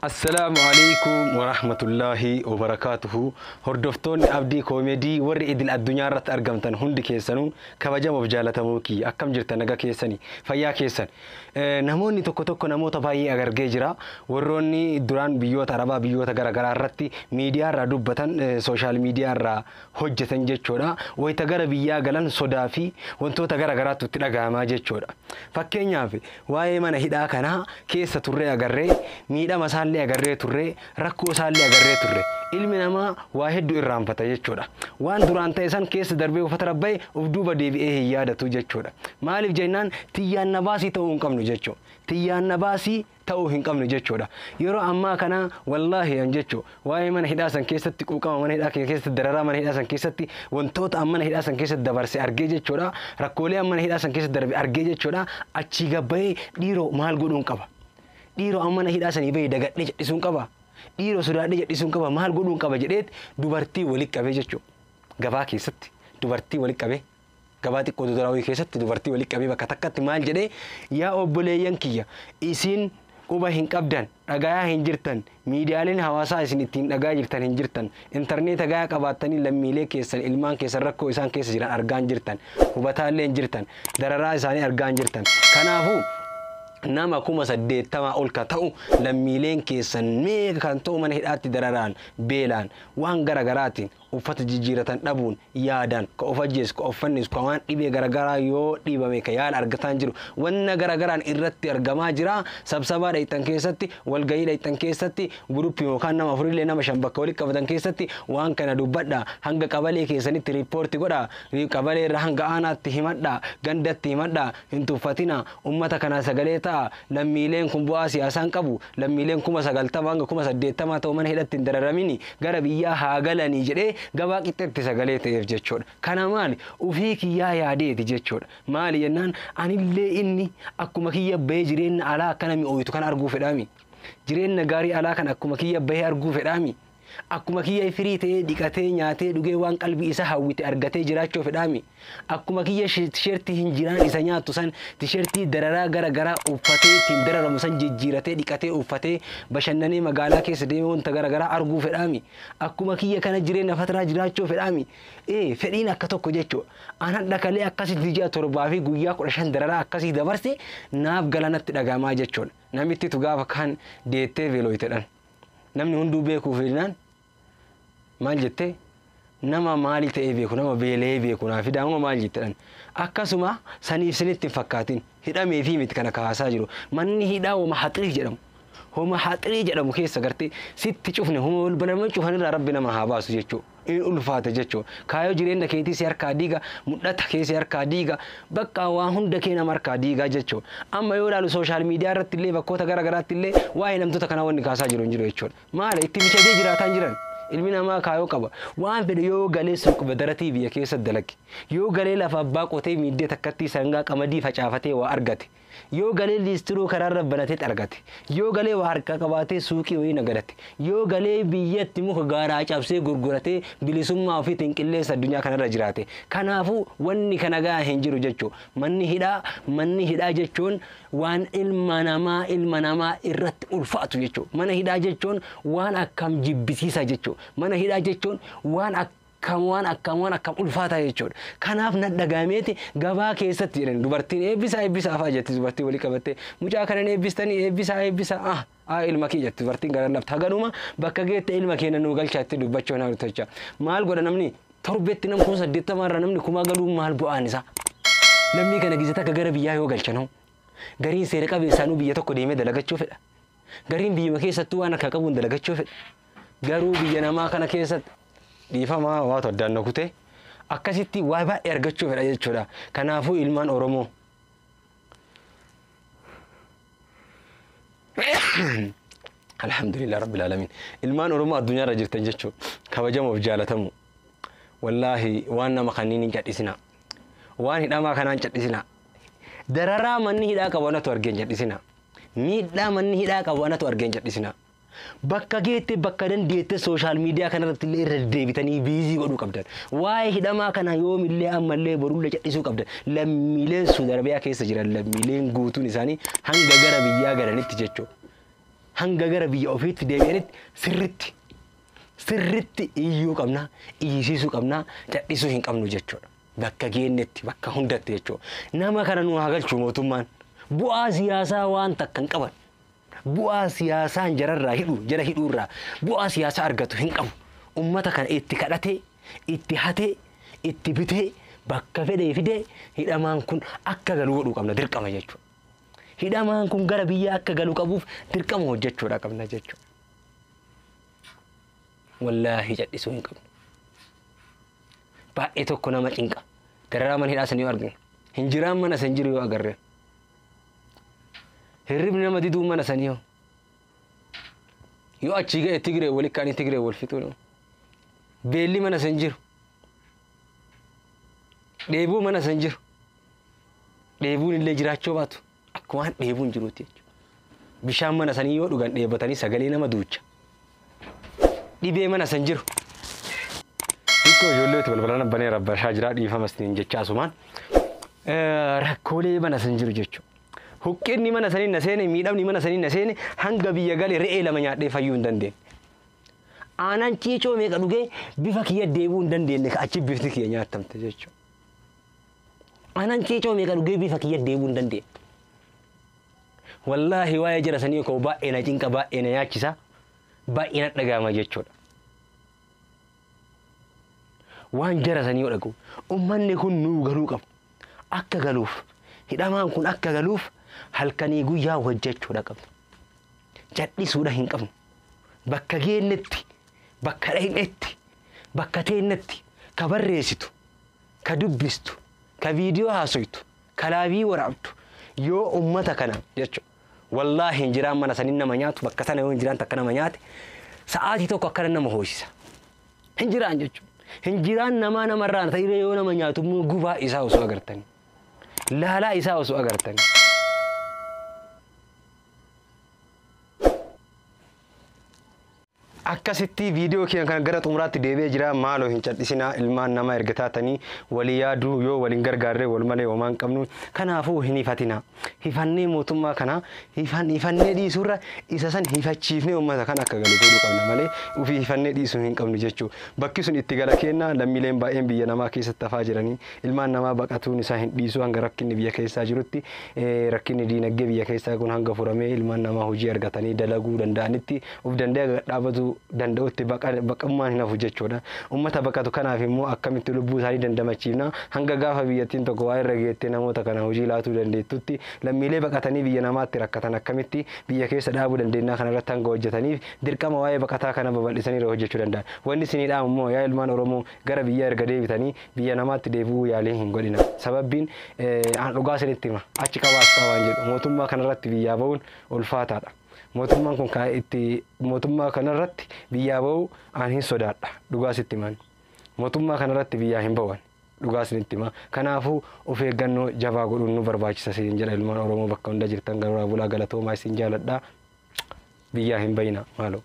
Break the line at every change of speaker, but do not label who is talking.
Assalaamu alaikum warahmatullaahi wabarakaatuhu. Hordoftoonni Abdii Koomeedii warri idil addunyaa irratti argamtan hundi keessanuu kabajamoof jaalatamuu kiyya, akkam jirtan? Naga keessani? Fayyaa keessan? Namoonni tokko tokko, namoota baay'ee agargee jira. Warroonni duraan biyyoota Arabaa, biyyoota garaagaraa irratti miidiyaa irraa dubbatan, social media irraa hojjetan jechuudha. Wayita gara biyyaa galan sodaa fi wantoota garaagaraatu itti dhaga'amaa jechuudha. Fakkeenyaaf, waa'ee mana hidhaa kanaa keessa turree agarree, miidhama isaallee agarree turree, rakkoo isaallee agarree turre. Ilmi namaa waa hedduu irraanfata jechuudha. Waan duraan ta'e san keessa darbee uffata rabba'e of duuba deebi'ee hin yaadatu jechuudha. Maaliif jennaan, tiyyaan na baasii ta'uu hin qabnu jechuudha. Tiyyaan na baasii ta'uu hin qabnu jechuudha. Yeroo ammaa kana wallaahi an jechuudha, waa'ee mana hidhaa san keessatti, quuqama mana hidhaa keessatti, dararaa mana hidhaa san keessatti, wantoota mana hidhaa san keessatti dabarse argee jechuudha. Rakkoolee mana hidhaa san keessatti darbe argee jechuudha. Achii gabbayee, dhiiroo maal godhuun qaba? Dhiiroo amma mana hidhaa sanii bahee dagadhee jedhisuun qaba. Dhiiroo sodaadhee jedhisuun qaba. Maal godhuun qaba jedheet dubartii walitti qabee jechuudha. Gabaa keessatti dubartii walitti qabee, gabaa xiqqoo dodolaawii keessatti dubartii walitti qabee, bakka takkatti maal jedhee? Yaa obboleeyyan kiyya, isin quba hin qabdan, dhagayaa hin jirtan, miidiyaaleen hawaasaa isin ittiin dhagaa jirtan hin jirtan, intarneeta gahaa qabaattanii lammiilee keessan, ilmaan keessan rakkoo isaan keessa jiran argaa hin jirtan, hubataallee hin jirtan, dararaa isaanii argaa hin jirtan. Kanaafuu nama 80,000 ol ka ta'u, lammiileen keessan meeqa kan ta'u mana hidhaatti dararaan, beelaan, waan gara garaatiin, uffata jijjiiratan dhabuun, yaadaan ka of ajjeesu, ka of fannisu, ka waan dhibee garagaraa yoo dhiibame ka yaala argataan jiru, wanna garagaraan irratti argamaa jira. Sabsabaa dhayxan keessatti, walgayii dhayxan keessatti, guruppii yookaan nama afurillee, nama shan bakka walitti qabatan keessatti waan kana dubbadha. Hanga qabalee keessanitti riippoorti godha, qabalee irra hanga aanaatti himadha, gandatti himadha. Hin tuffatina, ummata kana sagalee ta'a. Lammiileen kun bu'aa siyaasaan qabu. Lammiileen 90,000 hanga 80,000 ta'u mana hidhatti hin dararamini, gara biyyaa haa galanii jedhee gabaa qixxeetti sagalee ta'eef jechuudha. Kana maali? Ufii kiyyaa yaadeeti jechuudha. Maali jennaan, anillee inni akkuma kiyya bahee jireenya alaa akkana mi'ooytu kan arguu fedhaami. Jireenya gaarii alaa kan akkuma kiyya bahee arguu fedhaami. Akkuma kiyya firii ta'ee, dhiqatee, nyaatee, dhugee, waan qalbii isaa hawwite argatee jiraachuu fedhaami. Akkuma kiyya tisheertii hin jiraan isa nyaattu san, tisheertii dararaa gara garaa uffatee ittiin dararamu san jijjiiratee, dhiqatee, uffatee, bashannanee, magaalaa keessa deemee wanta gara garaa arguu fedhaami. Akkuma kiyya kana jireenya fataraa jiraachuu fedhaami. Ee, fedhiin akka tokko jechuudha. An hadha kalee akkasitti ji'a 7 fi guyyaa 15 dararaa akkasii dabarse naaf galanatti dhagahamaa jechuudha. Namittitu gaafa kaan deettee veelooyitedhaan. Namni hunduu beekuuf jennaan maal jettee, nama maalii ta'ee beeku, nama beela'ee beeku naa fidaamuma maal jettedhaan. Akkasuma saniif sinitti hin fakkaatin, hidhamee fi miti kana kaasaa jiru. Manni hidhaa homa haxirii jedhamu. Homa haxirii jedhamu keessa gartee sitti cufne, homa balbalama cufanirraa rabbi nama haa baasu jechuudha. Inni ulfaate jechuudha. Kaayoo jireenya keetii si harkaa diiga, mul'ata kee si harkaa diiga, bakka waa hunda kee nama harkaa diigaa jechuudha. Amma yoo ilaalu social media irratti illee, bakkoota gara garaatti illee waa'ee namtoota kanaa wanni kaasaa jiru hin jiru jechuudha. Maali? Itti mijatee jiraataa hin jiran. Ilmi namaa kaayoo qaba. Waan fedhe yoo galee suuqa daratii biyya keessa dalage. Yoo galee lafa abbaa qotee miiddee takkatti sangaa qamadii facaafatee waa argate. Yoo galee liistiroo karaarra banatee argate. Yoo galee waa harka qabaatee suuqii wayii nagadate. Yoo galee biyyatti muka gaaraa cabsee gurguratee bilisummaa ofiitiin qilleensa addunyaa kanarra jiraate. Kanaafuu wanni kana gahaa hin jiru jechuudha. Manni hidhaa jechuun waan ilma namaa irratti ulfaatu jechuudha. Mana hidhaa jechuun waan akkam jibbisiisa jechuudha. Mana hidhaa jechuun waan akkam ulfaataa jechuudha. Kanaaf na dhagahameeti gabaa keessatti jedhan, dubartiin eebbisaa eebbisaa afaa jetti, dubartii walii qabattee, mucaa kanan eebbistanii, eebbisaa eebbisaa, ah ah, ilma kee jetti dubartiin gara lafti haganuma bakka geette, ilma keenya nuu galchaa itti dubbachuu naa jecha. Maal godha namni torbetti nam 80,000 irraa namni 1000 galuu, maal bu'aan isaa? Namni kana gizee takka gara biyyaa yoo galchanoo, gariin seera qabeessaanuu biyya tokko deemee dalagachuu fedha. Gariin biyyuma keessattuu waan harkaa qabuun dalagachuu fedha. Garuu biyya namaa kana keessatti, dhiifamaa, waatu addaan na kutee, akkasitti waa baay'ee argachuu fedha jechuudha. Kanaafuu ilmaan Oromoo, alhamdulillah rabbil alamin, ilmaan Oromoo addunyaarra jirtan jechuudha, kabajamoof jaalatamu, wallaahi waan nama kanneen hin cadhisina, waan hidhamaa kanaan cadhisina, dararaa manni hidhaa qabu anatu argeen cadhisina, miidhaa manni hidhaa qabu anatu argeen cadhisina. Bakka geette, bakka dandeette social media kanarratti illee irra deddeebitanii busy godhuu qabdan. Waa'ee hidhamaa kana yoomillee, ammallee, borullee cadhisuu qabdan. Lammiileen Suudi Arabiyaa keessa jiran, lammiileen guutuun isaanii hanga gara biyyaa galanitti jechuudha. Hanga gara biyya ofiitti deebi'anitti sirritti sirritti iyyuu qabna, iyyisiisuu qabna, cadhisuu hin qabnu jechuudha. Bakka geenyetti, bakka hundatti jechuudha. Nama kana nu haa galchu mootummaan. Bu'aa siyaasaa waan takka hin qaban. Bu'aa siyaasaan jararraa hidhu, jara hidhuurraa bu'aa siyaasaa argatu hin qabu. Ummata kana itti kadhatee, itti hatee, itti bitee, bakka fedhee fidee hidhamaan kun akka galu godhuu qabna dirqama jechuudha. Hidhamaan kun gara biyya akka galu qabuuf dirqama hojjechuudha qabna jechuudha. Wallaahi cadhisuu hin qabnu. Baay'ee tokko nama cinqa. Dararaa mana hidhaa san yoo arginu. Hin jiraan mana san jiru yoo agarre. Hirribni nama diduu mana sanii yoo. Yoo achii ga'e Tigree wali kaanii Tigree wal fixuu nama. Beelli mana san jiru. Dheebuu mana san jiru. Dheebuun illee jiraachuu baatu akka waan dheebuun jiruuti jechuudha. Bishaan mana sanii yoo dhugan dheebatanii sagalee nama duucha. Dhibee mana san jiru. Xiqqoo ijoolleetu balbalaan banee rabbashaa jira dhiifama isiniin jecha asumaan. Rakkoolee mana san jiru jechuudha. Huqqinni mana sanii na seene, miidhamni mana sanii na seene, hanga biyya gale re'ee lama nyaadhee fayyuu hin dandeenye. Aanaan ciicoo meeqa dhugee bifa kiyya deebi'uu hin dandeenye ka achi bifti kiyya nyaatamte jechuudha. Aanaan ciicoo meeqa dhugee bifa kiyya deebi'uu hin dandeenye. Wallaahi waa'ee jara sanii koo baay'ee na cinqa, baay'ee na nyaachisa, baay'ee na dhaga'ama jechuudha. Waan jara sanii yoo dhaga'u uummanni kun nuu galuu qabu. Akka galuuf hidhamaan kun akka galuuf halkanii guyyaa hojjechuudha qabnu. Cadhisuudha hin qabnu. Bakka geennetti, bakka dhaqnetti, bakka teennetti ka barreessitu, ka dubbistu, ka viidiyoo haasoytu, ka laabii waraabdu yoo ummata kana jechuudha. Wallaahi hin jiraan mana sanii nama nyaatu, bakka sana yoo hin jiraan takka nama nyaate sa'aatii tokko akkana nama hoosisa. Hin jiraan jechuudha. Hin jiraan namaa namarraan ta'ee yoo nama nyaatu immoo gubaa isaa osoo agartanii. Laalaa isaa osoo agartanii. Akkasitti viidiyoo keenya kana gara xumuraatti deebi'ee jira. Maaloo hin cadhisinaa, ilmaan namaa erga taatanii walii yaaduu yoo waliin gargaarree wal malee homaa hin qabnu. Kanaafuu hin hifatinaa. Hifannee mootummaa kana hifannee dhiisuurra isa san hifachiifnee uummata kana akka galu godhuu qabna malee ofii hifannee dhiisuu hin qabnu jechuudha. Bakki sun itti gala kennaa lammiileen baay'een biyya namaa keessatti hafaa jiranii ilmaan namaa baqatuun isaa hin dhiisu hanga rakkinni biyya keessaa jirutti rakkinni diinagdee biyya keessaa kun hanga furamee ilmaan namaa hojii argatanii dalaguu danda'anitti of danda'ee dhaabatu danda'utti baqummaan hin hafu jechuudha. Uummata baqatu kanaaf immoo akkamitti lubbuu isaanii dandamachiifna hanga gaafa biyyattiin tokko waa irra geettee namoota kana hojii laatuu dandeettutti lammiilee baqatanii biyya namaatti rakkatan akkamitti biyya keessa dhaabuu dandeenya kanarratti hanga hojjetaniif dirqama waa'ee baqataa kana babal'isanii irra hojjechuu danda'an. Wanni isinii dhaamu immoo yaa ilmaan Oromoo gara biyya erga deebitanii biyya namaatti deebi'uu yaalii hin godhina. Sababbiin an dhugaa isinitti hima achi qabaas qabaan jedhu mootummaa kanarratti biyyaa ba'uun ulfaataadha. Mootummaan kun kan itti mootummaa kanarratti biyyaa ba'uu an hin sodaadha dhugaa sitti himan. Mootummaa kanarratti biyyaa hin ba'an dhugaa isinitti hima. Kanaafuu of eeggannoo jabaa godhuun nu barbaachisa isin jedha ilmaan Oromoo bakka hunda jirtan garaa bulaa galatoomaa isin jaaladha. Biyyaa hin bayina maaloo.